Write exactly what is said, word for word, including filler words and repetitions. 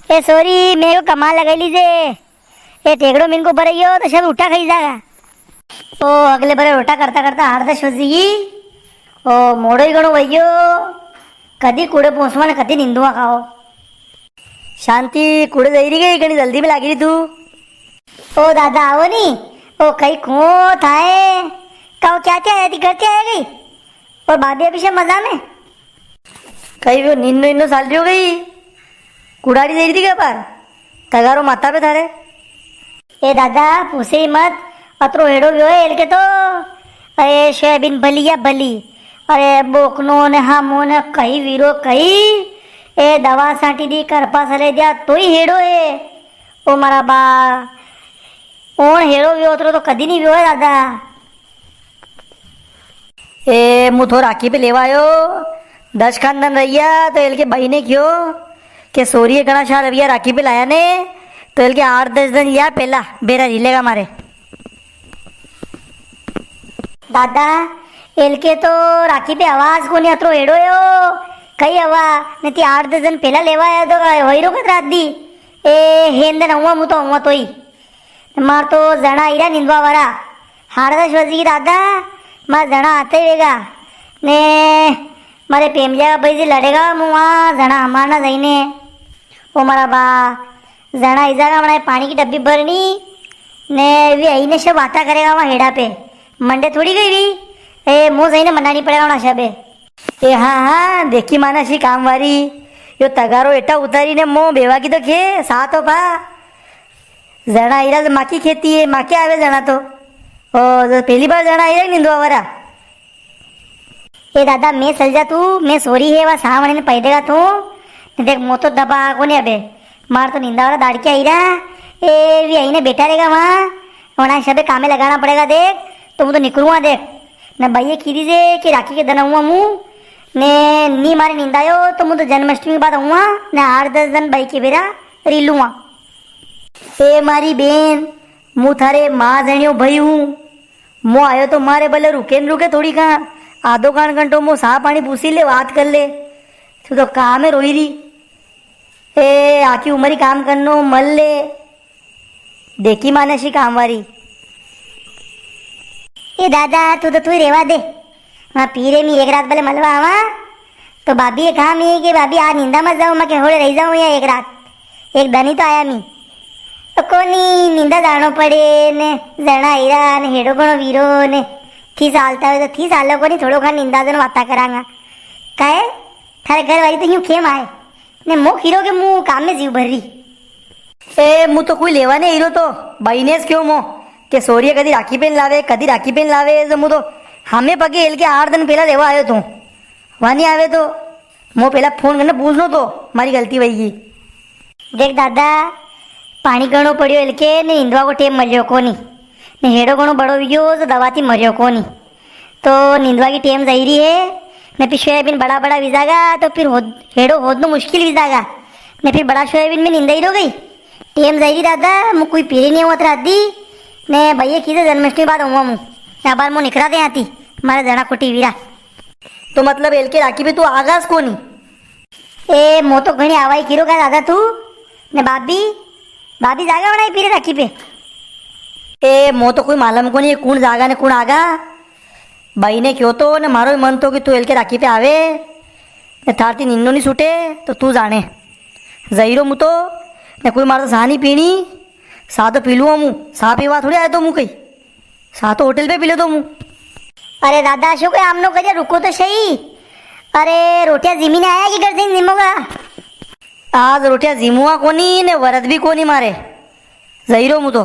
ए सोरी, मैं को कमाल लगाई लीजे। ए टेकड़ो मिनको भरई गयो तो सब उठा खाई जागा। ओ अगले बरे रोटा करता करता आठ दस बजी गी। ओ मोड़ो ही घणो वई गयो। कदी कुड़े पहुंचवा ने कदी नींदवा खाओ। शांति, कुड़े जई री गई, घणी जल्दी में लागी री तू। ओ दादा, आओ नी। ओ कई को थाए? काओ, क्या क्या है, घर क्या है गई? और भाभी अभी से मजा में? कई वो निन्नो इन्नो साल रियो गई। कुड़ाड़ी जई री थी क्या पार? तगारो माथा पे थारे। ए दादा, पूछे ही मत, अतरो हेड़ो व्यो है एलके तो। अरे सोयाबीन भली या भली, अरे बोकनो ने हामो ने कई वीरो कई। ए दवा सांटी दी, करपा सले दिया, तो ही हेड़ो है। ओ मारा बा, ओण हेड़ो व्यो अतरो तो कदी नी व्यो है दादा। ए, मु थो राखी पे लेवा आयो। दस खान दन रहिया, तो एलके भाई ने क्यो के सोरी घणा साल रहिया राखी पे लाया ने, तो एलके आठ दस दन या पेला बेरा री लेगा मारे। दादा, एलके तो राखी पे आवाज कोनी, अतरो हेड़ो यो। कई हवा, नती आठ दस दन पेला लेवा आया तो का होई रो कत रात दी। ए, हेन दन हुआ, मु तो हुआ तोई। मार तो जणा आईरा निंदवा वारा। हाड़ा दस बजी गी दादा, मार जणा आता ही वेगा। ने मारे पेमलिया का भाई जी लड़ेगा, मु वहाँ जणा हमार ना जाइने। ओ मारा बा, जणा आई जागा, हमने पानी की डब्बी भरनी। ने वी आई ने सब बाता करेगा वहाँ हेड़ा पे। मंडे थोड़ी गई वी। ए, मु जाइने मनानी पड़ेगा वहाँ सबे। ए हाँ, हाँ, देखी माना सी काम वारी। यो तगारो एटा उतारी ने मो बेवा की तो खे, सा तो पा। जणा आईरा तो माकी खेती है, माके आवे जणा तो। ओ, तो पेली बार जणा आईरा निंदवा वारा। ए दादा, मैं सल जा तू, मैं सोरी है, वा सावण ने पाई देगा तू। ने देख, मो तो दबा कोनी अबे। मार तो निंदा वारा दाड़के आईरा। ए, वी आई ने बेठा रेगा वहाँ। वणा सबे कामे लगाना पड़ेगा देख। तो मु तो निकलूंगा देख। ने भाई ये की दीजे कि राखी के दन आऊंगा मु। ने नी मारे निंदायो तो मु तो जन्माष्टमी के बाद आऊंगा। ने आठ दस दन भाई के बेरा री लूंगा। ए मारी बेन, मु थारे माँ जणियो भाई हूँ। मो आयो तो मारे भले रुके न रुके थोड़ी खान, आधो खान घंटो मो सा पानी पूसी ले, बात कर ले। तू तो काम है रोई री। ए, आखी उमर ही काम करनो, मल ले। देखी माने सी काम वारी। ए दादा, तू तो तू ही रेवा दे। वहाँ पीरे मी एक रात भले मलवा आवा। तो भाभी ये काम ये कि भाभी, आज निंदा मत जाओ, मैं के होड़े रही जाऊँ या एक रात। एक दन ही तो आया मी। तो कोनी, निंदा जानो पड़े ने, जणा आईरा ने, हेड़ो घणो वीरो ने, थी सालता हो तो थी सालो कोनी, थोड़ो खान निंदा जन वाता करांगा। काहे? थारे घर वाली तो यूं खेम आए ने, मो खीरो के मुंह काम में जीव भर री। ए, मु तो कोई लेवा नी आईरो तो, बाई ने क्यो मो के सोरिया कदी राखी पेन लावे, कदी राखी पेन लावे, जो मु तो हमें पगे एल के आठ दिन पहला लेवा आयो तू। वानी आवे तो मो पहला फोन करने पूछनो तो, मारी गलती वही। देख दादा, पानी घणो पड़ियो एलके ने निंदवा को टेम मलियो कोनी, ने हेड़ो घणो बड़ो वियो तो दवा थी मरियो कोनी। तो निंदवा की टेम जाई री है, ने फिर सोयाबीन बड़ा बड़ा विजागा तो फिर होद-, हेड़ो होदनो मुश्किल विजागा, ने फिर बड़ा सोयाबीन में निंदा ही रो गई। टेम जाई री दादा, मु कोई पीरे नी हुआ दी, ने भैया की जन्माष्टमी बाद हुआ मु, या बार मु निकरा दे आती, मारे जणा खोटी वीरा। तो मतलब एलके राखी पे तू आगास कोनी? ए, मो तो घणी आवाई किरो का दादा तू, ने भाभी, भाभी जागा बनाई पीरे राखी पे। ए, मो तो कोई मालूम कोनी कुण जागा ने कुण आगा। भाई ने क्यो तो ने मारो ही मन तो कि तू एलके राखी पे आवे, ने थारती निन्नो नी छूटे तो तू जाने। जईरो मु तो, ने कोई मारे तो सा नी पीनी, सा तो पी लूँ मु, सा पीवा थोड़ी आयो तो मु कई। सा तो होटल पे पी लेतो मु। अरे दादा, अशो कोई आमनो करिया, रुको तो सही। अरे रोटियां जीमी ने आया कि घर से जिमोगा? आज रोटियां जीमुआ कोनी ने वरत भी कोनी मारे। जईरो मु तो।